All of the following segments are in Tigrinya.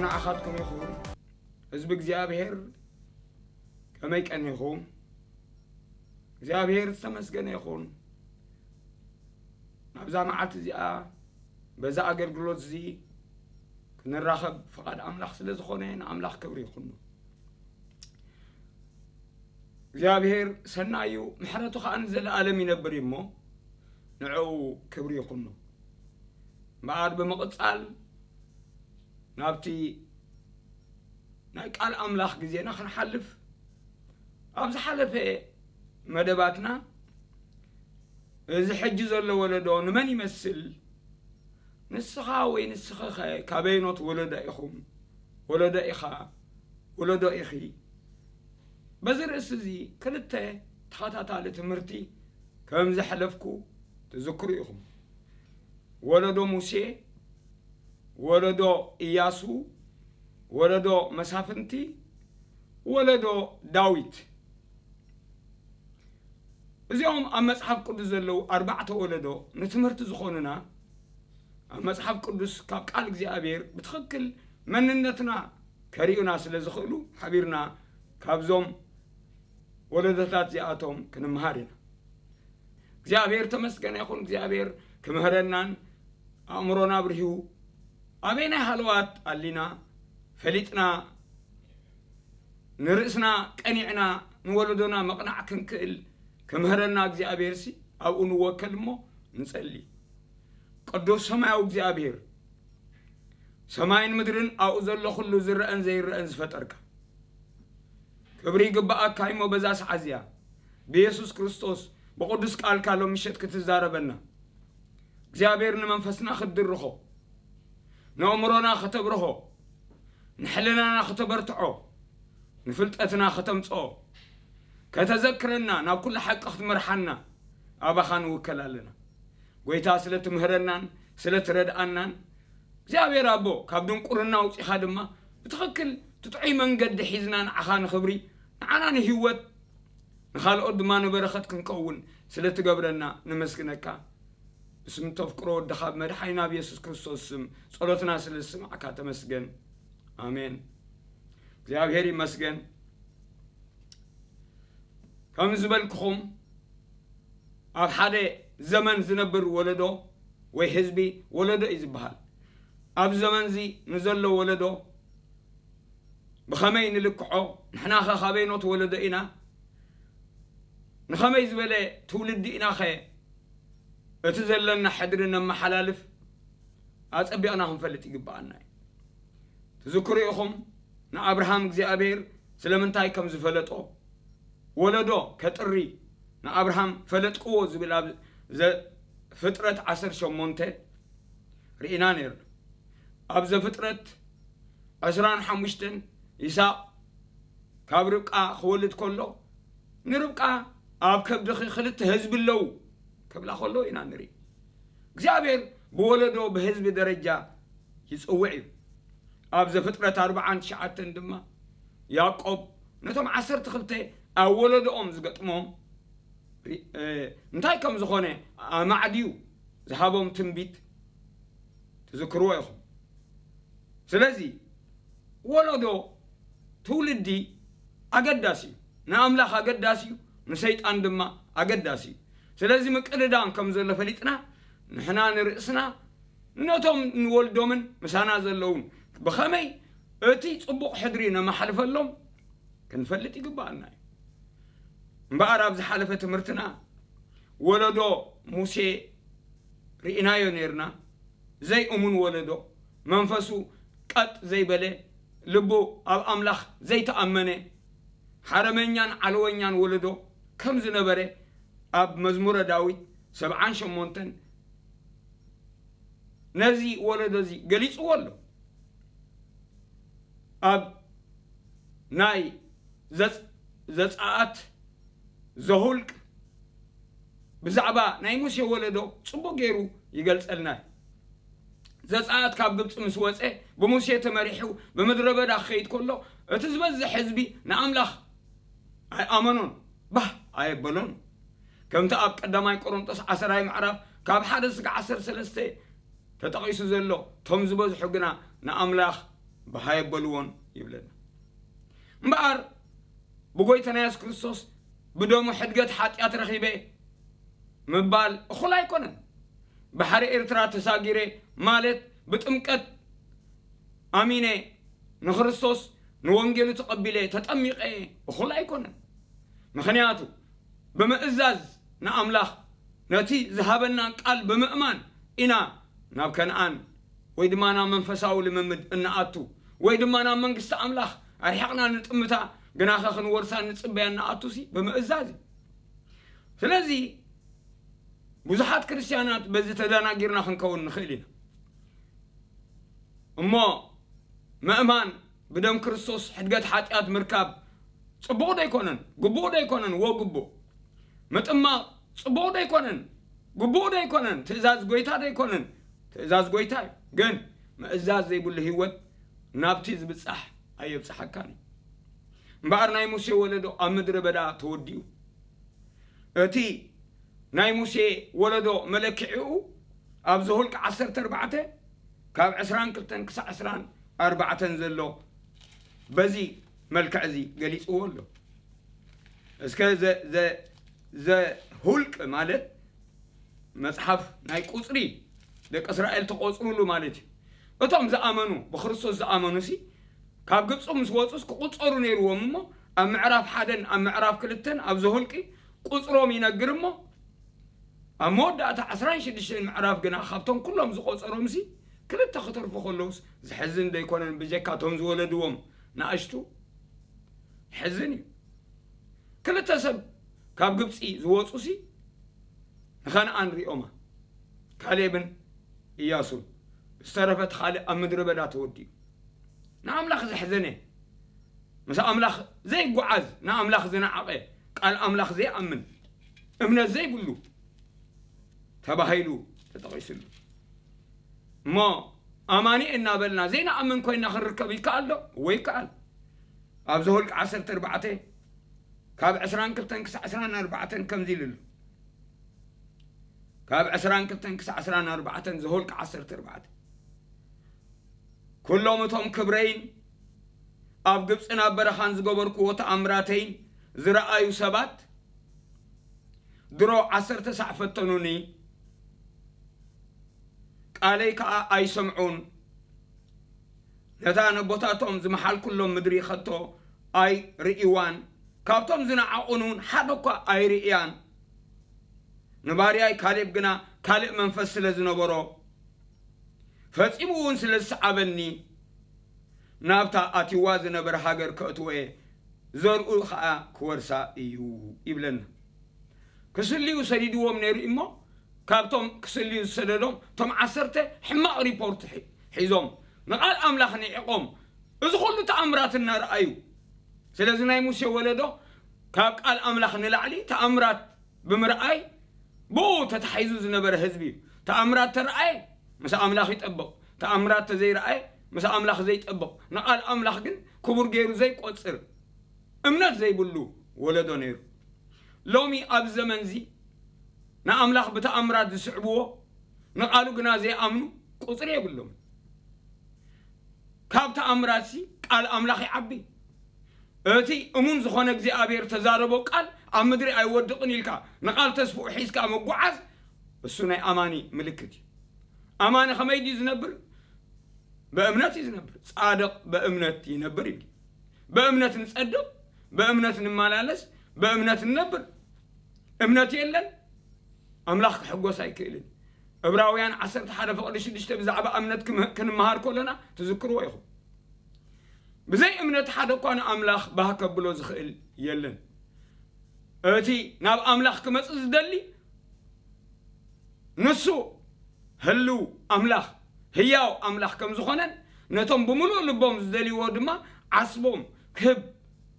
ንዓኻትኩም ይኹን። ህዝቢ እግዚኣብሔር ከመይ ቀኒኹም? እግዚኣብሔር ዝተመስገነ ይኹን። ናብዛ መዓልቲ እዚኣ በዛ ኣገልግሎት እዚ ክንራኸብ ፍቓድ ኣምላኽ ስለ ዝኾነ ንኣምላኽ ክብሪ ይኹኑ። እግዚኣብሔር ሰናይ እዩ፣ ምሕረቱ ኸኣ ንዘለኣለም ይነብር እዩ እሞ ንዕኡ ክብሪ ይኹኑ። እምበኣር ብምቕጻል ናብቲ ናይ ቃል ኣምላኽ ግዜና ክንሓልፍ፣ ኣብ ዝሓለፈ መደባትና እዚ ሕጂ ዘሎ ወለዶ ንመን ይመስል? ንስኻ ወይ ንስኺኸ ካበይኖት ወለዶ ኢኹም? ወለዶ ኢኻ? ወለዶ ኢኺ? በዚ ርእሲ እዚ ክልተ ተኸታታሊ ትምህርቲ ከም ዘሕለፍኩ ትዝክሩ ኢኹም። ወለዶ ሙሴ፣ ወለዶ ኢያሱ፣ ወለዶ መሳፍንቲ፣ ወለዶ ዳዊት። እዚኦም ኣብ መጽሓፍ ቅዱስ ዘለዉ ኣርባዕተ ወለዶ ንትምህርቲ ዝኾኑና፣ ኣብ መጽሓፍ ቅዱስ ካብ ቃል እግዚኣብሔር ብትኽክል መንነትና ከርእዩና ስለ ዝኽእሉ፣ ሓቢርና ካብዞም ወለዶታት እዚኣቶም ክንምሃር ኢና። እግዚኣብሔር ተመስገነ ይኹን። እግዚኣብሔር ክምህረናን ኣእምሮና ኣብርሂዉ ኣበየናይ ሃለዋት ኣሊና ፈሊጥና ንርእስና ቀኒዕና ንወለዶና መቕናዕ ክንክእል ክምህረና እግዚኣብሔርሲ ኣብኡ ንወከል እሞ ንጸሊ። ቅዱስ ሰማያዊ እግዚኣብሔር፣ ሰማይን ምድርን ኣብኡ ዘሎ ኩሉ ዝረአን ዘይረአን ዝፈጠርካ፣ ክብሪ ይግብኣካ እሞ በዛ ሰዓት እዚኣ ብየሱስ ክርስቶስ ብቕዱስ ቃልካ ሎም ምሸት ክትዛረበና እግዚኣብሔር ንመንፈስና ክትድርኾ፣ ንእምሮና ከተብርሆ፣ ንሕልናና ከተበርትዖ፣ ንፍልጠትና ከተምጽኦ፣ ከተዘክረና፣ ናብ ኩሉ ሓቂ ክትመርሓና ኣባኻ ንውከል ኣለና። ጎይታ ስለ ትምህረናን ስለ ትረድኣናን እግዚኣብሔር ኣቦ ካብ ድንቁርና ኣውጺኻ ድማ ብትኽክል ትጥዑይ መንገዲ ሒዝና ንዓኻ ንኽብሪ ንዓና ንህይወት ንኻልኦት ድማ ንበረኸት ክንከውን ስለ ትገብረና ነመስግነካ። ብስም ተፍቅሮ ወድኻ ብመድሓኒና ብየሱስ ክርስቶስ ስም ጸሎትና ስለ ዝስማዕካ ተመስገን። ኣሜን። እግዚኣብሔር ይመስገን። ከም ዝበልክኹም ኣብ ሓደ ዘመን ዝነብር ወለዶ ወይ ህዝቢ ወለዶ እዩ ዝበሃል። ኣብ ዘመንዚ ንዘሎ ወለዶ ብኸመይ ንልክዖ? ንሕናኸ ካበይኖት ወለዶ ኢና? ንኸመይ ዝበለ ትውልዲ ኢናኸ እቲ ዘለና ሕድሪ ነመሓላልፍ? ኣጸቢቕና ክንፈልጥ ይግብኣና እዩ። ትዝክሩ ኢኹም ንኣብርሃም እግዚኣብሔር ስለምንታይ ከም ዝፈለጦ? ወለዶ ከጥሪ ንኣብርሃም ፈለጥክዎ ዝብል ኣብ ዘፍጥረት ዓሰርተ ሸሞንተ ርኢና ነይርና። ኣብ ዘፍጥረት ዕስራን ሓሙሽተን ይስሐቅ ካብ ርብቃ ክወልድ ከሎ ንርብቃ ኣብ ከብድኺ ክልተ ህዝቢ ኣለዉ ክብላ ከሎ ኢና ንርኢ። እግዚኣብሔር ብወለዶ ብህዝቢ ደረጃ ይጽውዕ እዩ። ኣብ ዘፍጥረት ኣርባዓን ትሽዓተን ድማ ያዕቆብ ነቶም ዓሰርተ ክልተ ኣብ ወለዶኦም ዝገጥሞም ሪ- እ፣ እንታይ ከም ዝኾነ ኣማዕድዩ ዝሃቦም ትንቢት ትዝክርዎ ኢኹም። ስለዚ ወለዶ ትውልዲ ኣገዳሲ እዩ፣ ንኣምላኽ ኣገዳሲ እዩ፣ ንሰይጣን ድማ ኣገዳሲ እዩ። ስለዚ ምቅድዳም ከም ዘሎ ፈሊጥና ንሕና ንርእስና ነቶም ንወልዶምን ምሳና ዘለውን ብኸመይ እቲ ጽቡቕ ሕድሪ ነማሕልፈሎም ክንፈልጥ ይግባኣና እዩ። እምበኣር ኣብ ዝሓለፈ ትምህርትና ወለዶ ሙሴ ርኢናዮ ነይርና። ዘይእሙን ወለዶ፣ መንፈሱ ቀጥ ዘይበለ፣ ልቡ ኣብ ኣምላኽ ዘይተኣመነ፣ ሓረመኛን ዓለወኛን ወለዶ ከም ዝነበረ ኣብ መዝሙረ ዳዊት ሰብዓን ሸሞንተን ነዚ ወለዶ እዚ ገሊጽዎ ኣሎ። ኣብ ናይ ዘጽ- ዘጸኣት ዘሁልቅ ብዛዕባ ናይ ሙሴ ወለዶ ጽቡቕ ገይሩ ይገልጸልና እዩ። ዘጸኣት ካብ ግብጺ ምስ ወጸ ብሙሴ ተመሪሑ ብምድረ በዳ ክኸይድ ከሎ እቲ ዝበዝሕ ህዝቢ ንኣምላኽ ኣይኣመኖን፣ ባህ ኣየበሎን። ከምቲ ኣብ ቀዳማይ ቆሮንጦስ ዓሰራይ ምዕራፍ ካብ ሓደ እስከ ዓሰርተ ሰለስተ ተጠቒሱ ዘሎ፣ እቶም ዝበዝሑ ግና ንኣምላኽ ብሃይ በልዎን ይብለና። እምበኣር ብጎይታና የሱስ ክርስቶስ ብደሙ ሕድገት ሓጢኣት ረኺበ ምባል እኹል ኣይኮነን። ባሕሪ ኤርትራ ተሳጊረ ማለት ብጥምቀት ኣሚነ ንክርስቶስ ንወንጌሉ ተቐቢለ ተጠሚቐ እኹል ኣይኮነን። ምኽንያቱ ብምእዛዝ ንኣምላኽ ነቲ ዝሃበና ቃል ብምእማን ኢና ናብ ከነኣን ወይ ድማ ናብ መንፈሳዊ ልምምድ እንኣቱ ወይ ድማ ናብ መንግስቲ ኣምላኽ ኣርሒቕና ንጥምታ ግናኸ ክንወርሳ ንጽበያ እንኣቱ ሲ ብምእዛዝ እዩ። ስለዚ ብዙሓት ክርስትያናት በዚ ተደናጊርና ክንከውን ንኽእል ኢና። እሞ ምእማን ብደም ክርስቶስ ሕድገት ሓጢኣት ምርካብ ጽቡቕ ዶ ኣይኮነን? ግቡእ ዶ ኣይኮነን? ወግቡእ። ምጥማቕ ጽቡቕ ዶ ኣይኮነን? ግቡእ ዶ ኣይኮነን? ትእዛዝ ጎይታ ዶ ኣይኮነን? ትእዛዝ ጎይታ እዩ። ግን ምእዛዝ ዘይብሉ ህይወት ናብቲ ዝብጻሕ ኣየብጽሓካን እዩ። እምበኣር ናይ ሙሴ ወለዶ ኣብ ምድረ በዳ ተወዲኡ። እቲ ናይ ሙሴ ወለዶ መለክዒኡ ኣብ ዘኍልቍ ዓሰርተ ኣርባዕተ ካብ ዕስራን ክልተን ክሳዕ ዕስራን ኣርባዕተን ዘሎ በዚ መልክዕ እዚ ገሊጽዎ ኣሎ። እስከ ዘ-፣ ዘ-፣ ዘኍልቁ ማለት መጽሓፍ ናይ ቁጽሪ ደቂ እስራኤል ተቖጽሩሉ ማለት እዩ። እቶም ዝኣመኑ፣ ብክርስቶስ ዝኣመኑ ሲ ካብ ግብጺ ምስ ወጹስ ክቑጸሩ ነይርዎም እሞ ኣብ ምዕራፍ ሓደን ኣብ ምዕራፍ ክልተን ኣብ ዘኍልቁ ቁጽሮም ይነግር እሞ ኣብ መወዳእታ ዕስራን ሽዱሽተን ምዕራፍ ግና ካብቶም ኩሎም ዝቖጸሮም ሲ ክልተ ክተርፉ ከለውስ ዝሕዝን ዶ ኣይኮነን? ብጀካ እቶም ዝወለድዎም ንኣሽቱ ሕዝን እዩ። ክልተ ሰብ ካብ ግብጺ ዝወጹ ሲ ንኸነኣን ሪኦማ። ካሌብን ኢያሱን። ዝተረፈ እቲ ካልእ ኣብ ምድረ በዳ ተወዲኡ። ንኣምላኽ ዘሕዘነ፣ ምስ ኣምላኽ ዘይጓዓዝ፣ ንኣምላኽ ዝነዓቐ፣ ቃል ኣምላኽ ዘይኣምን፣ እምነት ዘይብሉ ተባሂሉ ተጠቒሱሉ። እሞ ኣማኒ እናበልና ዘይንኣምን ኮይና ክንርከብ ይከኣል ዶ? እወ ይከኣል። ኣብ ዘኍልቁ ዓሰርተ ኣርባዕተ ካብ ዕስራን ክልተን ክሳዕ ዕስራን ኣርባዕተን ከምዚ ኢሉ ኣሎ። ካብ ዕስራን ክልተን ክሳዕ ዕስራን ኣርባዕተን ዘኍልቁ ዓሰርተ ኣርባዕተ። ኩሎም እቶም ክብረይን ኣብ ግብጽን ኣብ በረኻን ዝገበርክዎ ተኣምራተይን ዝረኣዩ ሰባት ድሮ ዓሰርተ ሳዕ ፈተኑኒ፣ ቃለይ ከኣ ኣይሰምዑን። ነታ ነቦታቶም ዝመሓልኩሎም ምድሪ ኸቶ ኣይርእይዋን፣ ካብቶም ዝነዓቑኒ እውን ሓደ እኳ ኣይርእያን። ንባርያይ ካሌብ ግና ካልእ መንፈስ ስለ ዝነበሮ፣ ፈጺሙ እውን ስለ ዝሰዓበኒ፣ ናብታ ኣትይዋ ዝነበረ ሃገር ከእትዎ እየ፣ ዘርኡ ኸኣ ክወርሳ እዩ ይብለና። ክስልዩ ሰዲድዎም ነይሩ እሞ፣ ካብቶም ክስልዩ ዝሰደዶም እቶም ዓሰርተ ሕማቕ ሪፖርት ሒ-፣ ሒዞም፣ ንቓል ኣምላኽ ንዒቖም፣ እዚ ኹሉ ተኣምራት እናረኣዩ። ስለዚ ናይ ሙሴ ወለዶ ካብ ቃል ኣምላኽ ንላዕሊ ተኣምራት ብምርኣይ ብኡ ተታሒዙ ዝነበረ ህዝቢ እዩ። ተኣምራት ተረኣየ፣ ምስ ኣምላኽ ይጠብቕ። ተኣምራት ተዘይረኣየ፣ ምስ ኣምላኽ ዘይጠብቕ። ንቓል ኣምላኽ ግን ክቡር ገይሩ ዘይቆጽር፣ እምነት ዘይብሉ ወለዶ ነይሩ። ሎሚ ኣብዚ ዘመንዚ ንኣምላኽ ብተኣምራት ዝስዕብዎ፣ ንቓሉ ግና ዘይኣምኑ ቁጽሪ የብሎም። ካብ ተኣምራትሲ ቃል ኣምላኽ ይዓቢ። እቲ እሙን ዝኾነ እግዚኣብሔር ተዛረቦ ቃል ኣብ ምድሪ ኣይወድቕን ኢልካ ንቓል ተስፍኡ ሒዝካ ምጉዓዝ፣ እሱ ናይ ኣማኒ ምልክት እዩ። ኣማኒ ከመይ ድዩ ዝነብር? ብእምነት እዩ ዝነብር። ጻድቕ ብእምነት ይነብር ይብል። ብእምነት ንጸድቕ፣ ብእምነት ንመላለስ፣ ብእምነት ንነብር። እምነት የለን፣ ኣምላኽ ክሕጎስ ኣይክእልን። ዕብራውያን ዓሰርተ ሓደ ፍቕዲ ሽዱሽተ ብዛዕባ እምነት ክም-፣ ክንመሃር ከለና ትዝክርዎ ኢኹም። ብዘይ እምነት ሓደ እኳ ንኣምላኽ ባህ ከብሎ ዝኽእል የለን። እቲ ናብ ኣምላኽ ክመጽእ ዝደሊ ንሱ ህልው ኣምላኽ፣ ህያው ኣምላኽ ከም ዝኾነን ነቶም ብምሉእ ልቦም ዝደልይዎ ድማ ዓስቦም ክህብ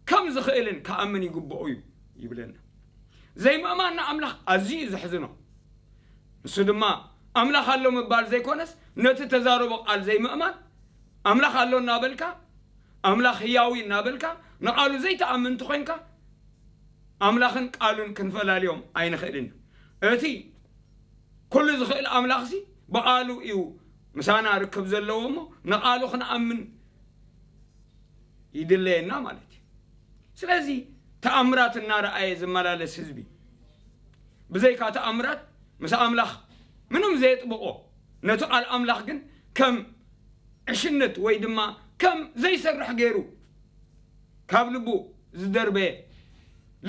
ከም ዝኽእልን ክኣምን ይግብኦ እዩ ይብለና። ዘይምእማን ንኣምላኽ ኣዝዩ እዩ ዘሕዝኖ። ንሱ ድማ ኣምላኽ ኣሎ ምባል ዘይኮነስ፣ ነቲ ተዛረቦ ቃል ዘይምእማን፣ ኣምላኽ ኣሎ እናበልካ፣ ኣምላኽ ህያው እዩ እናበልካ፣ ንቓሉ ዘይትኣምን እንተኾይንካ፣ ኣምላኽን ቃሉን ክንፈላልዮም ኣይንኽእልን። እቲ ኩሉ ዝኽእል ኣምላኽሲ ብቓሉ እዩ ምሳና ርክብ ዘለዎ እሞ፣ ንቓሉ ክንኣምን ይድለየና ማለት እዩ። ስለዚ ተኣምራት እናረኣየ ዝመላለስ ህዝቢ፣ ብዘይካ ተኣምራት ምስ ኣምላኽ ምንም ዘየጥብቖ፣ ነቲ ቃል ኣምላኽ ግን ከም ዕሽነት ወይ ድማ ከም ዘይሰርሕ ገይሩ ካብ ልቡ ዝደርበየ፣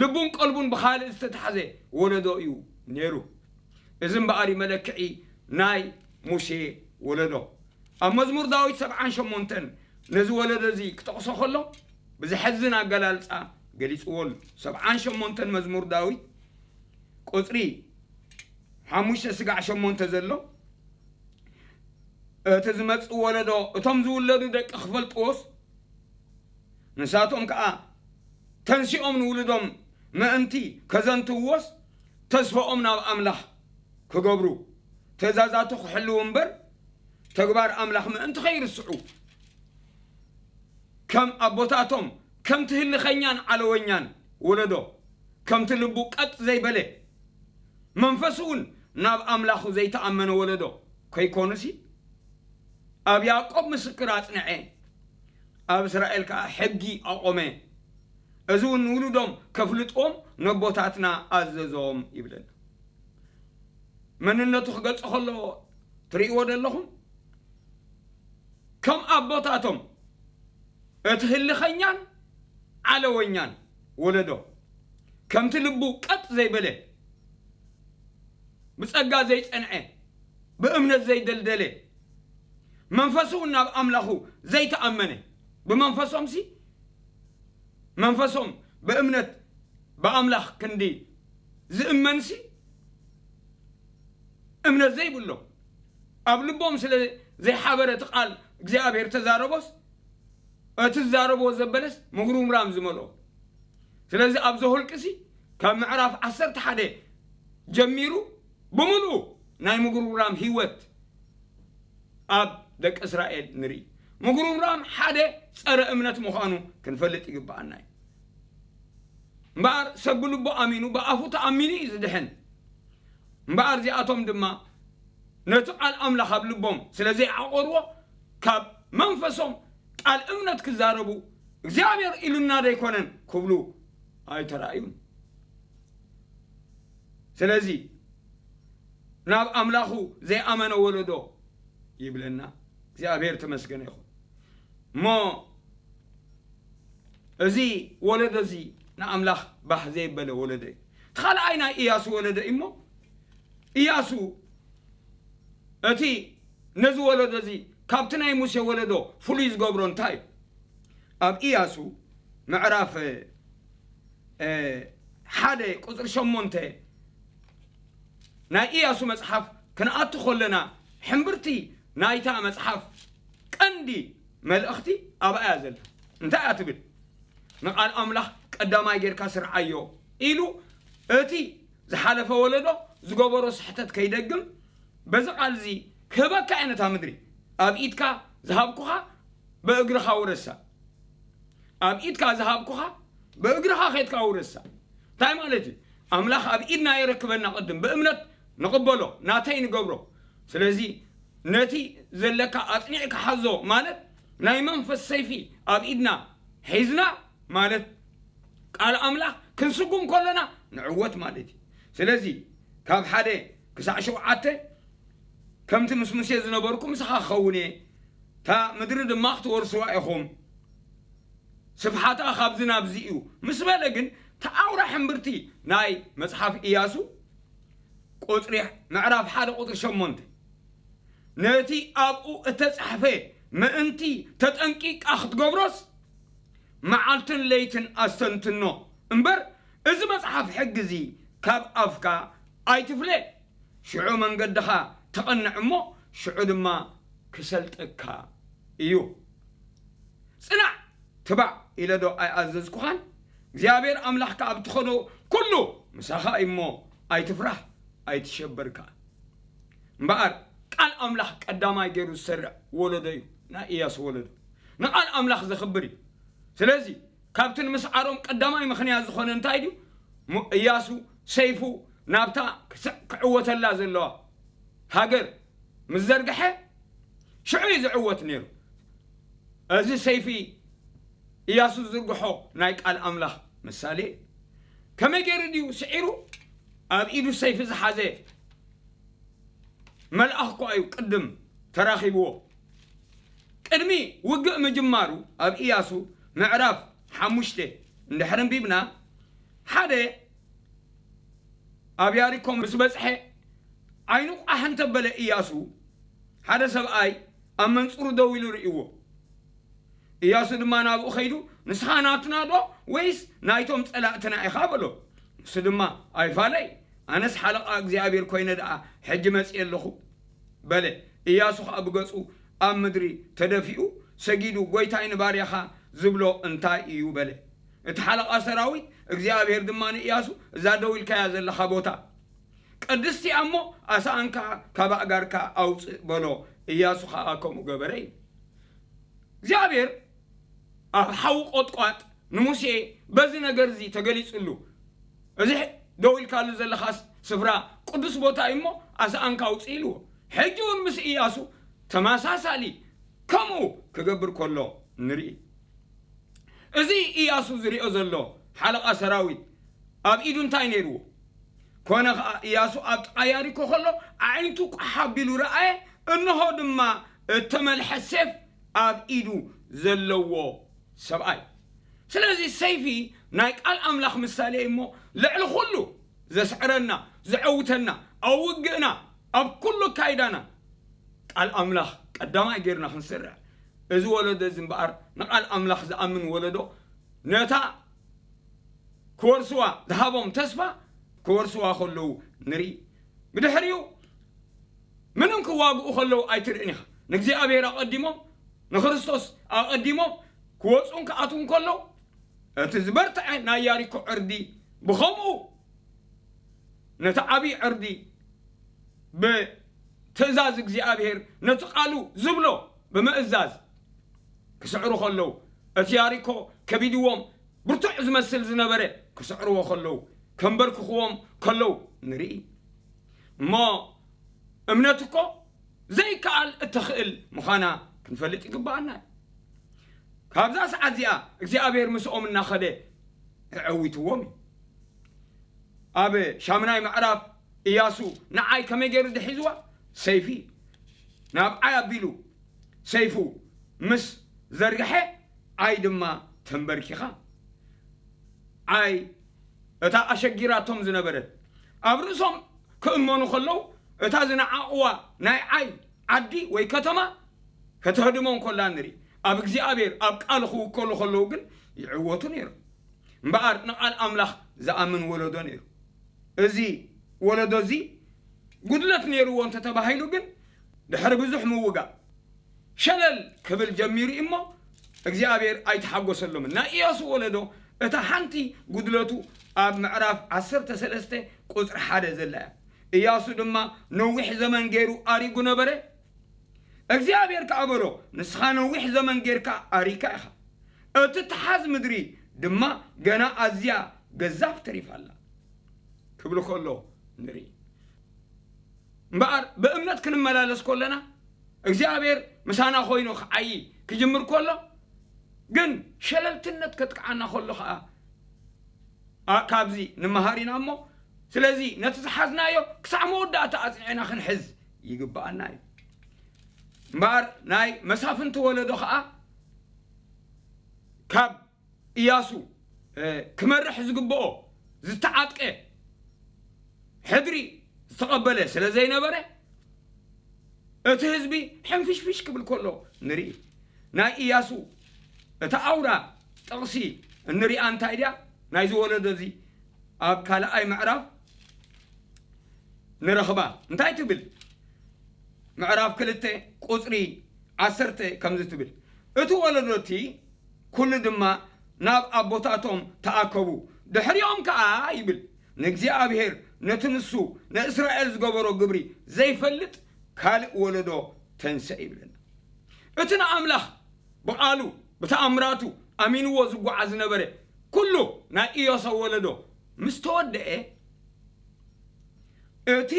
ልቡን ቀልቡን ብኻልእ ዝተታሕዘ ወለዶ እዩ ነይሩ። እዚ እምበኣር እዩ መለክዒ ናይ ሙሴ ወለዶ። ኣብ መዝሙር ዳዊት ሰብዓን ሸሞንተን ነዚ ወለዶ እዚ ክጠቕሶ ከሎ ብዘሕዝን ኣገላልጻ ገሊጽዎ ኣሎ። ሰብዓን ሸሞንተን መዝሙር ዳዊት ቁጽሪ ሓሙሽተ ስጋዕ ሸሞንተ ዘሎ፣ እቲ ዝመጽእ ወለዶ እቶም ዝውለዱ ደቂ ክፈልጥዎስ፣ ንሳቶም ከኣ ተንሲኦም ንውሉዶም ምእንቲ ከዘንትውዎስ፣ ተስፋኦም ናብ ኣምላኽ ክገብሩ፣ ትእዛዛቱ ክሕልዉ እምበር፣ ተግባር ኣምላኽ ምእንቲ ከይርስዑ፣ ከም ኣቦታቶም፣ ከምቲ ህልኸኛን ዓለወኛን ወለዶ፣ ከምቲ ልቡ ቀጥ ዘይበለ፣ መንፈሱ እውን ናብ ኣምላኹ ዘይተኣመነ ወለዶ ከይኮኑሲ፣ ኣብ ያዕቆብ ምስክር ኣጽንዐ፣ ኣብ እስራኤል ከኣ ሕጊ ኣቖመ። እዚ እውን ንውሉዶም ከፍልጥዎም ነቦታትና ኣዘዞም ይብለና። መንነቱ ክገልጾ ከሎ ትርእይዎ ዶ ኣለኹም? ከም ኣቦታቶም እቲ ህልኸኛን ዓለወኛን ወለዶ፣ ከምቲ ልቡ ቀጥ ዘይበለ፣ ብጸጋ ዘይጸንዐ፣ ብእምነት ዘይደልደለ፣ መንፈሱ እውን ናብ ኣምላኹ ዘይተኣመነ፣ ብመንፈሶምሲ፣ መንፈሶም ብእምነት ብኣምላኽ ክንዲ ዝእመንሲ፣ እምነት ዘይብሎም፣ ኣብ ልቦም ስለ ዘይሓበረ እቲ ቃል እግዚኣብሔር ተዛረቦስ፣ እቲ ዝዛረብዎ ዘበለስ ምጉርምራም ዝመልኦ። ስለዚ ኣብ ዘሁልቅሲ ካብ ምዕራፍ ዓሰርተ ሓደ ጀሚሩ ብምሉኡ ናይ ምጉርምራም ህይወት ኣብ ደቂ እስራኤል ንርኢ። ምጉርምራም ሓደ ጸረ እምነት ምዃኑ ክንፈልጥ ይግብኣና እዩ። እምበኣር ሰብ ብልቡ ኣሚኑ ብኣፉ ተኣሚኑ እዩ ዝድሕን። እምበኣር እዚኣቶም ድማ ነቲ ቃል ኣምላኽ ኣብ ልቦም ስለ ዘይዓቆርዎ፣ ካብ መንፈሶም ቃል እምነት ክዛረቡ፣ እግዚኣብሔር ኢሉና ዶ ኣይኮነን ክብሉ ኣይተራእዩን። ስለዚ ናብ ኣምላኹ ዘይኣመነ ወለዶ ይብለና። እግዚኣብሔር ተመስገነ ይኹን። እሞ እዚ ወለዶ እዚ ንኣምላኽ ባህ ዘይበለ ወለዶ እዩ። እቲ ካልኣይ ናይ ኢያሱ ወለዶ እዩ። እሞ ኢያሱ እቲ ነዚ ወለዶ እዚ ካብቲ ናይ ሙሴ ወለዶ ፍሉይ ዝገብሮ እንታይ እዩ? ኣብ ኢያሱ ምዕራፍ፣ እ፣ ሓደ ቁጽሪ ሸሞንተ ናይ ኢያሱ መጽሓፍ ክንኣቱ ከለና፣ ሕምብርቲ ናይታ መጽሓፍ ቀንዲ መልእኽቲ ኣብኣ እያ ዘላ። እንታይ እያ ትብል? ንቓል ኣምላኽ ቀዳማይ ጌርካ ስርዓዮ ኢሉ፣ እቲ ዝሓለፈ ወለዶ ዝገበሮ ስሕተት ከይደግም፣ በዚ ቃል እዚ ክህበካ እየ ነታ ምድሪ። ኣብ ኢድካ ዝሃብኩኻ ብእግርኻ ውረሳ። ኣብ ኢድካ ዝሃብኩኻ ብእግርኻ ኬድካ ውረሳ። እንታይ ማለት እዩ? ኣምላኽ ኣብ ኢድና የረክበና፣ ቅድም ብእምነት ንቕበሎ፣ ናተይ ንገብሮ። ስለዚ ነቲ ዘለካ ኣጽኒዕካ ሓዞ ማለት ናይ መንፈስ ሰይፊ ኣብ ኢድና ሒዝና ማለት ቃል ኣምላኽ ክንስጉም ከለና ንዕወት ማለት እዩ። ስለዚ ካብ ሓደ ክሳዕ ሸውዓተ ከምቲ ምስ ሙሴ ዝነበርኩ ምሳኻ ክኸውን እየ፣ እታ ምድሪ ድማ ክትወርስዋ ኢኹም፣ ስፍሓታ ካብዚ ናብዚ እዩ ምስ በለ ግን፣ ተኣውራ ሕምብርቲ ናይ መጽሓፍ ኢያሱ ቁጽሪ፣ ምዕራፍ ሓደ ቁጽሪ ሸሞንተ፣ ነቲ ኣብኡ እተጻሕፈ ምእንቲ ተጠንቂቃ ክትገብሮስ፣ መዓልትን ለይትን ኣስተንትኖ እምበር፣ እዚ መጽሓፍ ሕጊ እዚ ካብ ኣፍካ ኣይትፍለ። ሽዑ መንገድኻ ተቐንዕ እሞ፣ ሽዑ ድማ ክሰልጠካ እዩ። ጽናዕ፣ ትባዕ ኢለ ዶ ኣይኣዘዝኩኻን? እግዚኣብሔር ኣምላኽካ ኣብ ትኸዶ ኩሉ ምሳኻ እዩ እሞ፣ ኣይትፍራህ፣ ኣይትሸበር ከኣ። እምበኣር ቃል ኣምላኽ ቀዳማይ ገይሩ ዝሰርዕ ወለዶ እዩ፣ ናይ ኢያሱ ወለዶ። ንቃል ኣምላኽ ዘኽብር እዩ። ስለዚ ካብቲ ንምስዓሮም ቀዳማይ ምኽንያት ዝኾነ እንታይ ድዩ? ሞ-፣ ኢያሱ ሰይፉ ናብታ ክስ-፣ ክዕወተላ ዘለዋ ሃገር ምስ ዘርግሐ ሽዑ እዩ ዝዕወት ነይሩ። እዚ ሰይፊ እያሱ ዝዝርግሖ ናይ ቃል ኣምላኽ ምሳሌ እዩ። ከመይ ገይሩ ድዩ ስዒሩ? ኣብ ኢዱ ሰይፊ ዝሓዘ መልኣኽ እኳ እዩ ቅድም ተራኺብዎ። ቅድሚ ውግእ ምጅማሩ ኣብ እያሱ ምዕራፍ ሓሙሽተ እንድሕር ኣንቢብና፣ ሓደ ኣብ ያሪኮ ምስ በጽሐ ዓይኑ ቋሕ እንተበለ እያሱ ሓደ ሰብኣይ ኣብ መንጽሩ ደው ኢሉ ርእይዎ። እያሱ ድማ ናብኡ ኸይዱ፣ "ንስኻ ናትና ዶ ወይስ ናይቶም ጸላእትና ኢኻ?" በሎ። ንሱ ድማ፣ "ኣይፋለይ፣ ኣነስ ሓለቓ እግዚኣብሔር ኮይነ ደኣ ሕጂ መጺኤ ኣለኹ" በለ። እያሱ ኸኣ ብገጹ ኣብ ምድሪ ተደፊኡ ሰጊዱ፣ "ጐይታይ ንባርያኻ ዝብሎ እንታይ እዩ?" በለ። እቲ ሓለቓ ሰራዊት እግዚኣብሔር ድማ ንእያሱ፣ "እዛ ደው ኢልካያ ዘለኻ ቦታ ቅድስቲ እያ እሞ፣ ኣስኣንካ ካብ ኣእጋርካ ኣውጽእ" በሎ። እያሱ ኸኣ ከምኡ ገበረ እዩ። እግዚኣብሔር ኣብ ሓዊ ቆጥቋጥ ንሙሴ በዚ ነገር እዚ ተገሊጹሉ። "እዚ ደው ኢልካሉ ዘለኻ ስፍራ ቅዱስ ቦታ እዩ እሞ፣ ኣስኣንካ ኣውጽእ" ኢልዎ። ሕጂ እውን ምስ እያሱ ተመሳሳሊ ከምኡ ክገብር ከሎ ንርኢ። እዚ እያሱ ዝሪኦ ዘሎ ሓለቓ ሰራዊት ኣብ ኢዱ እንታይ ነይርዎ? ኮነ ኸኣ እያሱ ኣብ ጥቓ ያሪኮ ከሎ ኣዒንቱ ቋሕ ኣቢሉ ረኣየ፣ እንሆ ድማ እተመልሐ ሴፍ ኣብ ኢዱ ዘለዎ ሰብኣይ። ስለዚ ሰይፊ ናይ ቃል ኣምላኽ ምሳሌ እዩ እሞ ልዕሊ ኩሉ ዘስዕረና፣ ዘዐውተና፣ ኣብ ውግእና፣ ኣብ ኩሉ ኣካይዳና ቃል ኣምላኽ ቀዳማይ ጌርና ክንስርዕ። እዚ ወለዶ እዚ እምበኣር ንቃል ኣምላኽ ዝኣምን ወለዶ ነታ ክወርስዋ ዝሃቦም ተስፋ ክወርስዋ ከለዉ ንርኢ። ብድሕሪኡ ምንም ክዋግኡ ከለዉ ኣይትርእን ኢኻ። ንእግዚኣብሔር ኣቐዲሞም፣ ንክርስቶስ ኣቐዲሞም ክወጽኡን ክኣትዉን ከለዉ፣ እቲ ዝበርትዐ ናይ ያሪኮ ዕርዲ ብኸምኡ ነቲ ዓብዪ ዕርዲ ብትእዛዝ እግዚኣብሔር ነቲ ቃሉ ዝብሎ ብምእዛዝ ክስዕሩ ከለዉ፣ እቲ ያሪኮ ከቢድዎም ብርቱዕ ዝመስል ዝነበረ ክስዕርዎ ከለዉ፣ ከንበርክኽዎም ከለዉ ንርኢ። እሞ እምነት እኮ ዘይከኣል እተኽእል ምዃና ክንፈልጥ ይግብኣና እዩ። ካብዛ ሰዓት እዚኣ እግዚኣብሔር ምስኦም እናኸደ ኣዐዊትዎም እዩ። ኣብ ሻምናይ ምዕራፍ እያሱ ንዓይ ከመይ ገይሩ ድሒዝዋ? ሰይፊ ናብ ዓይ ኣቢሉ ሰይፉ ምስ ዘርግሐ፣ ዓይ ድማ ተንበርኪኻ። ዓይ እታ ኣሸጊራቶም ዝነበረት፣ ኣብ ርእሶም ክእመኑ ከለዉ፣ እታ ዝነዓቕዋ ናይ ዓይ ዓዲ ወይ ከተማ ከተህድሞም ከላ ንርኢ። ኣብ እግዚኣብሔር፣ ኣብ ቃሉ ክውከሉ ከለዉ ግን ይዕወቱ ነይሮም። እምበኣር ንቓል ኣምላኽ ዝኣምን ወለዶ ነይሩ። እዚ ወለዶ እዚ ጉድለት ነይርዎ እንተተባሂሉ ግን፣ ድሕሪ ብዙሕ ምውጋእ ሸለል ክብል ጀሚሩ እዩ እሞ፣ እግዚኣብሔር ኣይተሓጎሰሎምን። ናይ ኢያሱ ወለዶ እታ ሓንቲ ጉድለቱ ኣብ ምዕራፍ ዓሰርተ ሰለስተ ቁጽሪ ሓደ ዘላ እያ። ኢያሱ ድማ ነዊሕ ዘመን ገይሩ ኣሪጉ ነበረ። እግዚኣብሔር ከኣ በሎ፣ "ንስኻ ነዊሕ ዘመን ጌርካ ኣሪካ ኢኻ፣ እቲ ተሓዝ ምድሪ ድማ ገና ኣዝያ ገዛፍ ተሪፋ ኣላ" ክብል ከሎ ንርኢ። እምበኣር ብእምነት ክንመላለስ ከለና፣ እግዚኣብሔር ምሳና ኮይኑ ክዓዪ ክጅምር ከሎ፣ ግን ሸለልትነት ከጥቅዓና ከሎ ኸኣ፣ ኣ-፣ ካብዚ ንመሃር ኢና እሞ፣ ስለዚ ነቲ ዝሓዝናዮ ክሳዕ መወዳእታ ኣጽኒዕና ክንሕዝ ይግብኣና እዩ። እምበኣር ናይ መሳፍንቲ ወለዶ ኸኣ ካብ ኢያሱ፣ እ፣ ክመርሕ ዝግብኦ ዝተዓጥቀ ሕድሪ ዝተቐበለ ስለ ዘይነበረ፣ እቲ ህዝቢ ሕንፍሽፍሽ ክብል ከሎ ንርኢ። ናይ ኢያሱ እታ ኣውራ ጥቕሲ እንሪኣ እንታይ ድያ? ናይዚ ወለዶ እዚ ኣብ ካልኣይ ምዕራፍ ንረኽባ። እንታይ ትብል? ምዕራፍ ክልተ ቁጽሪ ዓሰርተ ከምዚ ትብል፣ "እቲ ወለዶ እቲ ኩሉ ድማ ናብ ኣቦታቶም ተኣከቡ፣ ድሕሪኦም ከኣ" ይብል፣ "ንእግዚኣብሔር ነቲ ንሱ ንእስራኤል ዝገበሮ ግብሪ ዘይፈልጥ ካልእ ወለዶ ተንስአ" ይብለና። እቲ ንኣምላኽ ብቓሉ ብተኣምራቱ ኣሚንዎ ዝጓዓዝ ዝነበረ ኩሉ ናይ ኢዮሳ ወለዶ ምስ ተወደአ፣ እቲ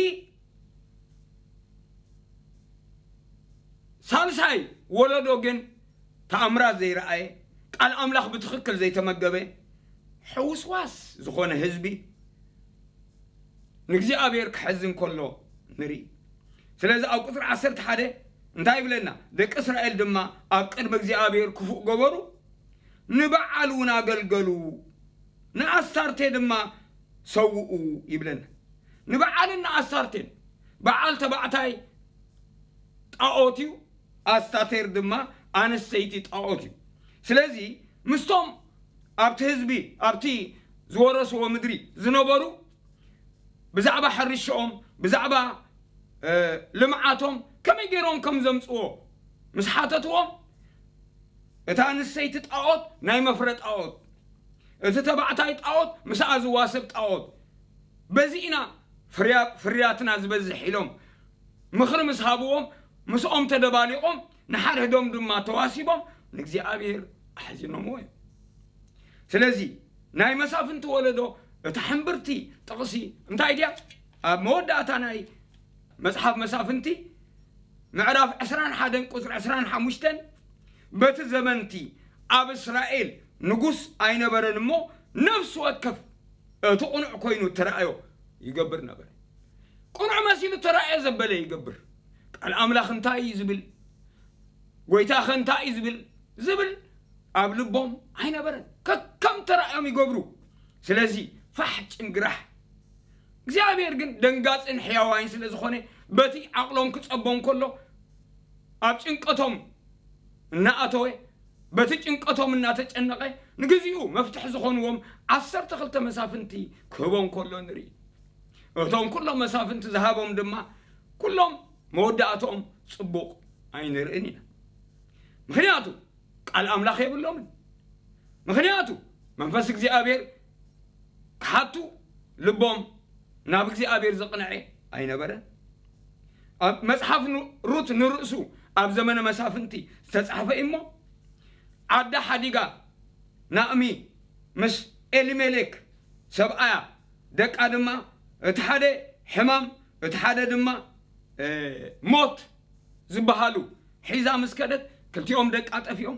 ሳልሳይ ወለዶ ግን ተኣምራት ዘይረኣየ፣ ቃል ኣምላኽ ብትኽክል ዘይተመገበ ሕውስዋስ ዝኾነ ህዝቢ ንእግዚኣብሔር ክሐዝን ከሎ ንርኢ። ስለዚ ኣብ ቁፅሪ ዓሰርተ ሓደ እንታይ ይብለና? ደቂ እስራኤል ድማ ኣብ ቅድሚ እግዚኣብሔር ክፉእ ገበሩ፣ ንበዓል እውን ኣገልገሉ፣ ንኣስታርቴ ድማ ሰውኡ ይብለና። ንበዓልን ንኣስታርቴን፣ በዓል ተባዕታይ ጣዖት እዩ፣ ኣስታቴር ድማ ኣነስተይቲ ጣዖት እዩ። ስለዚ ምስቶም ኣብቲ ህዝቢ ኣብቲ ዝወረስዎ ምድሪ ዝነበሩ ብዛዕባ ሕርሽኦም ብዛዕባ ልምዓቶም ከመይ ገይሮም ከም ዘምፅዎ ምስ ሓተትዎም፣ እታ ኣንስተይቲ ጣዖት ናይ መፍረ ጣዖት፣ እቲ ተባዕታይ ጣዖት ምስኣ ዝዋሰብ ጣዖት፣ በዚ ኢና ፍርያትና ዝበዝሕ ኢሎም ምኽሪ ምስ ሃብዎም፣ ምስኦም ተደባሊቖም ንሓድሕዶም ድማ ተዋሲቦም ንእግዚኣብሔር ኣሕዚኖምዎ እዮም። ስለዚ ናይ መሳፍንቲ ወለዶ እታ ሕምብርቲ ጥቕሲ እንታይ ድያ? ኣብ መወዳእታ ናይ መጽሓፍ መሳፍንቲ ምዕራፍ ዕስራን ሓደን ቁጽሪ ዕስራን ሓሙሽተን፣ በቲ ዘመንቲ ኣብ እስራኤል ንጉስ ኣይነበረን እሞ፣ ነፍሲ ወከፍ እቲ ቅኑዕ ኮይኑ ተራእዮ ይገብር ነበረ። ቅኑዕ መሲሉ ተራእዮ ዘበለ ይገብር። ቃል ኣምላኽ እንታይ እዩ ዝብል? ጎይታኸ እንታይ እዩ ዝብል? ዝብል ኣብ ልቦም ኣይነበረን። ከከም ተራእዮም ይገብሩ። ስለዚ ፋሕ ጭንግራሕ። እግዚኣብሔር ግን ደንጋጽን ሕያዋይን ስለ ዝኾነ፣ በቲ ዓቕሎም ክጸቦም ከሎ፣ ኣብ ጭንቀቶም እናኣተወ፣ በቲ ጭንቀቶም እናተጨነቐ፣ ንግዚኡ መፍትሒ ዝኾንዎም ዓሰርተ ክልተ መሳፍንቲ ክህቦም ከሎ ንርኢ። እቶም ኩሎም መሳፍንቲ ዝሃቦም ድማ፣ ኩሎም መወዳእትኦም ጽቡቕ ኣይንርእን ኢና። ምኽንያቱ ቃል ኣምላኽ የብሎምን። ምኽንያቱ መንፈስ እግዚኣብሔር ክሓቱ ልቦም ናብ እግዚኣብሔር ዘቕንዐ ኣይነበረን። ኣብ መጽሓፍ ኑ-፣ ሩት ንርእሱ ኣብ ዘመነ መሳፍንቲ ዝተጻሕፈ እዩ እሞ፣ ዓዳ ሓዲጋ ናእሚ ምስ ኤሊሜሌክ ሰብኣያ፣ ደቃ ድማ እቲ ሓደ ሕማም፣ እቲ ሓደ ድማ፣ እ፣ ሞት ዝበሃሉ ሒዛ ምስ ከደት፣ ክልቲኦም ደቃ ጠፊኦም፣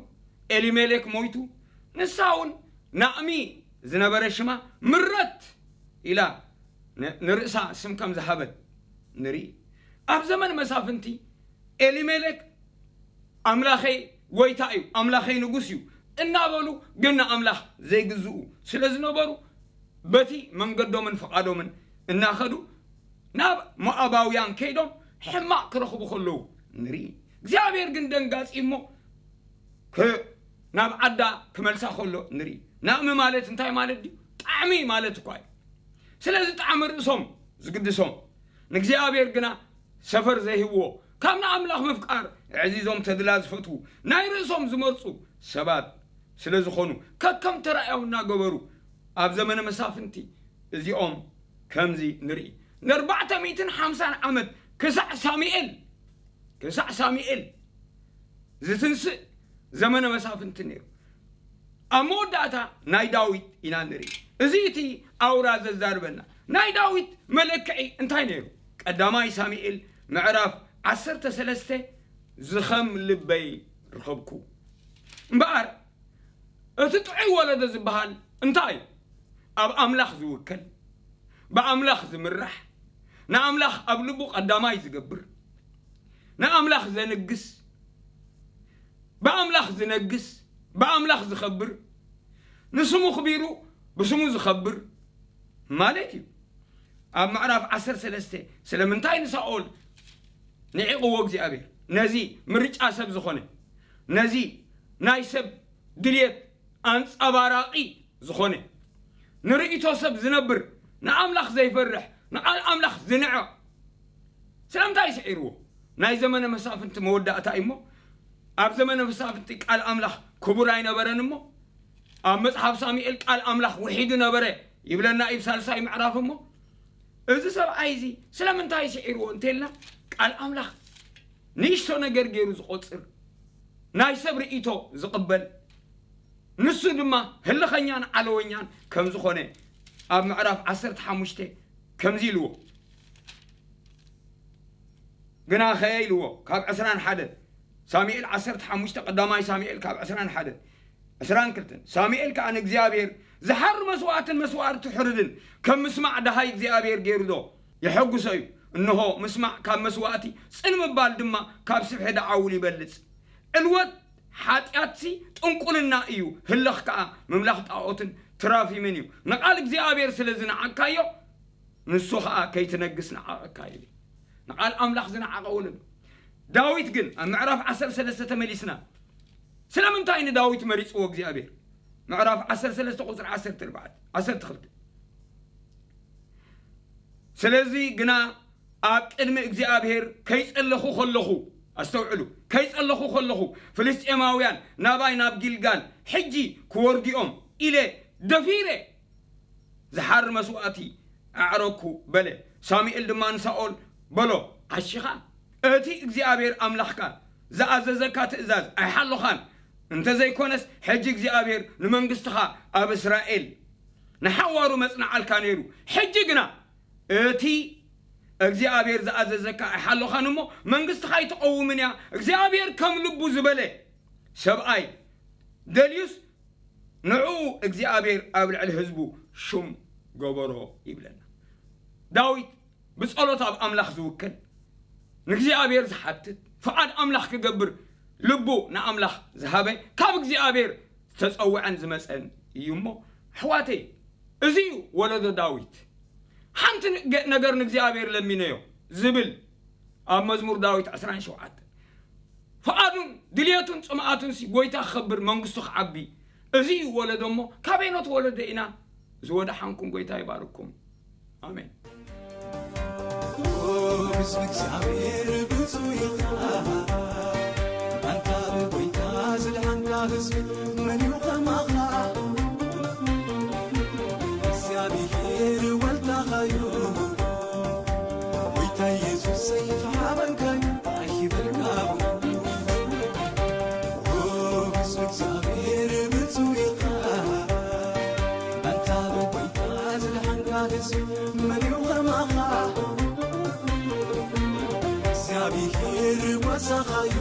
ኤሊሜሌክ ሞይቱ። ንሳ እውን ናእሚ ዝነበረ ሽማ ምረት ኢላ ን-፣ ንርእሳ ስም ከም ዝሃበት ንርኢ። ኣብ ዘመን መሳፍንቲ ኤሊሜሌክ ኣምላኸይ ጎይታ እዩ፣ ኣምላኸይ ንጉስ እዩ እናበሉ ግን ንኣምላኽ ዘይግዝኡ ስለ ዝነበሩ፣ በቲ መንገዶምን ፍቓዶምን እናኸዱ ናብ ሞኣባውያን ከይዶም ሕማቕ ክረኽቡ ከለዉ ንርኢ። እግዚኣብሔር ግን ደንጋጺ እሞ ክ-፣ ናብ ዓዳ ክመልሳ ከሎ ንርኢ። ናእሚ ማለት እንታይ ማለት ድዩ? ጣዕሚ ማለት እኳ እዩ። ስለዚ ጣዕሚ ርእሶም ዝግድሶም፣ ንእግዚኣብሔር ግና ሰፈር ዘይህብዎ፣ ካብ ንኣምላኽ ምፍቃር ኣዕዚዞም ተድላ ዝፈትዉ፣ ናይ ርእሶም ዝመርጹ ሰባት ስለ ዝኾኑ፣ ከከም ተራእዮም እናገበሩ ኣብ ዘመነ መሳፍንቲ እዚኦም ከምዚ ንርኢ። ንኣርባዕተ ሚእትን ሓምሳን ዓመት ክሳዕ ሳሙኤል፣ ክሳዕ ሳሙኤል ዝትንስእ ዘመነ መሳፍንቲ ነይሩ። ኣብ መወዳእታ ናይ ዳዊት ኢና ንርኢ። እዚ እቲ ኣውራ ዘዛርበና። ናይ ዳዊት መለክዒ እንታይ ነይሩ? ቀዳማይ ሳሙኤል ምዕራፍ ዓሰርተ ሰለስተ፣ ዝኸም ልበይ ረኸብኩ። እምበኣር እቲ ጥዑይ ወለዶ ዝበሃል እንታይ እዩ? ኣብ ኣምላኽ ዝውከል፣ ብኣምላኽ ዝምራሕ፣ ንኣምላኽ ኣብ ልቡ ቀዳማይ ዝገብር፣ ንኣምላኽ ዘንግስ፣ ብኣምላኽ ዝነግስ፣ ብኣምላኽ ዝኸብር፣ ንስሙ ክቢሩ ብስሙ ዝኸብር ማለት እዩ። ኣብ ምዕራፍ ዓሰርተ ሰለስተ ስለምንታይ ንሳኦል ንዒቕዎ እግዚኣብሔር? ነዚ ምርጫ ሰብ ዝኾነ፣ ነዚ ናይ ሰብ ድልየት ኣንጸባራቒ ዝኾነ፣ ንርእይቶ ሰብ ዝነብር፣ ንኣምላኽ ዘይፈርሕ፣ ንቓል ኣምላኽ ዝንዕቕ ስለምንታይ ስዒርዎ? ናይ ዘመነ መሳፍንቲ መወዳእታ እዩ እሞ፣ ኣብ ዘመነ መሳፍንቲ ቃል ኣምላኽ ክቡር ኣይነበረን እሞ፣ ኣብ መጽሓፍ ሳሙኤል ቃል ኣምላኽ ውሒዱ ነበረ ይብለና እዩ ሳልሳይ ምዕራፍ እሞ፣ እዚ ሰብኣይ እዚ ስለምንታይ ስዒርዎ እንተልና፣ ቃል ኣምላኽ ንእሽቶ ነገር ገይሩ ዝቆጽር፣ ናይ ሰብ ርእይቶ ዝቕበል፣ ንሱ ድማ ህልኸኛን ዓለወኛን ከም ዝኾነ ኣብ ምዕራፍ ዓሰርተ ሓሙሽተ ከምዚ ኢልዎ። ግናኸ ኢልዎ፣ ካብ ዕስራን ሓደን፣ ሳሙኤል ዓሰርተ ሓሙሽተ፣ ቀዳማይ ሳሙኤል ካብ ዕስራን ሓደን፣ ዕስራን ክልተን ሳሙኤል ከኣ ንእግዚኣብሔር ዝሓር መስዋእትን መስዋእቲ ሕርድን ከም ምስማዕ ደሃይ እግዚኣብሔር ገይሩ ዶ የሐጉሶ እዩ? እንሆ ምስማዕ ካብ መስዋእቲ፣ ጽን ምባል ድማ ካብ ስብሒ ደዓውል ይበልጽ። ዕልወት ሓጢኣትሲ ጥንቁልና እዩ፣ ህልኽ ከኣ ምምላኽ ጣዖትን ትራፊምን እዩ። ንቓል እግዚኣብሔር ስለ ዝነዓቅካዮ ንሱ ኸኣ ከይትነግስ ነዓቐካ ኢሉ። ንቓል ኣምላኽ ዝነዓቐ ወለዶ። ዳዊት ግን ኣብ ምዕራፍ ዓሰርተ ሰለስተ ተመሊስና ስለምንታይ ንዳዊት መሪጽዎ እግዚኣብሔር? ምዕራፍ ዓሰርተ ሰለስተ ቁጽሪ ዓሰርተ ኣርባዕተ፣ ዓሰርተ ክልተ። ስለዚ ግና ኣብ ቅድሚ እግዚኣብሔር ከይጸለኹ ከለኹ፣ ኣስተውዕሉ፣ ከይጸለኹ ከለኹ ፍልስጤማውያን ናባይ ናብ ጊልጋል ሕጂ ክወርዱ'ዮም ኢለ ደፊረ ዝሓር መስዋእቲ ኣዕረግኩ በለ። ሳሙኤል ድማ ንሳኦል በሎ፣ ዓሺኻ እቲ እግዚኣብሔር ኣምላኽካ ዝኣዘዘካ ትእዛዝ ኣይሓለኻን፣ እንተ ዘይኮነስ ሕጂ እግዚኣብሔር ንመንግስትኻ ኣብ እስራኤል ንሓዋሩ መጽንዓልካ ነይሩ። ሕጂ ግና እቲ እግዚኣብሔር ዝኣዘዘካ ኣይሓለኻን እሞ መንግስትኻ ኣይትቐውምን እያ። እግዚኣብሔር ከም ልቡ ዝበለ ሰብኣይ ደልዩስ ንዕኡ እግዚኣብሔር ኣብ ልዕሊ ህዝቡ ሹም ገበሮ ይብለና። ዳዊት ብጸሎት ኣብ ኣምላኽ ዝውክል፣ ንእግዚኣብሔር ዝሓትት፣ ፍቓድ ኣምላኽ ክገብር ልቡ ንኣምላኽ ዝሃበ፣ ካብ እግዚኣብሔር ዝተጸውዐን ዝመጸን እዩ እሞ፣ ኣሕዋተይ፣ እዚ እዩ ወለዶ ዳዊት። ሓንቲ ን-፣ ገ-፣ ነገር ንእግዚኣብሔር ለሚነዮ ዝብል ኣብ መዝሙር ዳዊት ዕስራን ሸውዓተን። ፍቓዱን ድልየቱን ጽምኣቱን ሲ ጎይታ ክኸብር መንግስቱ ክዓቢ። እዚ እዩ ወለዶ እሞ ካበይኖት ወለዶ ኢና ዝወደሓንኩም ጎይታ ይባርኩም። ኣሜን። ህዝቢ እግዚኣብሔር ብፁዕ ኢኻ። ኣንታ ብጎይታ ዝድሓንካ ህዝቢ መን እዩ ከማኻ? እግዚኣብሔር ወልዳኻዩ። ጎይታ ኢየሱስ ሰይፍ ሃበንካዩ ኣይበልካቡ። ህዝቢ እግዚኣብሔር ብፁዕ ኢኻ። ኣንታ ብጎይታ ዝድሓንካ ህዝቢ መን እዩ ከማኻ? እግዚኣብሔር ጓሳኻዩ።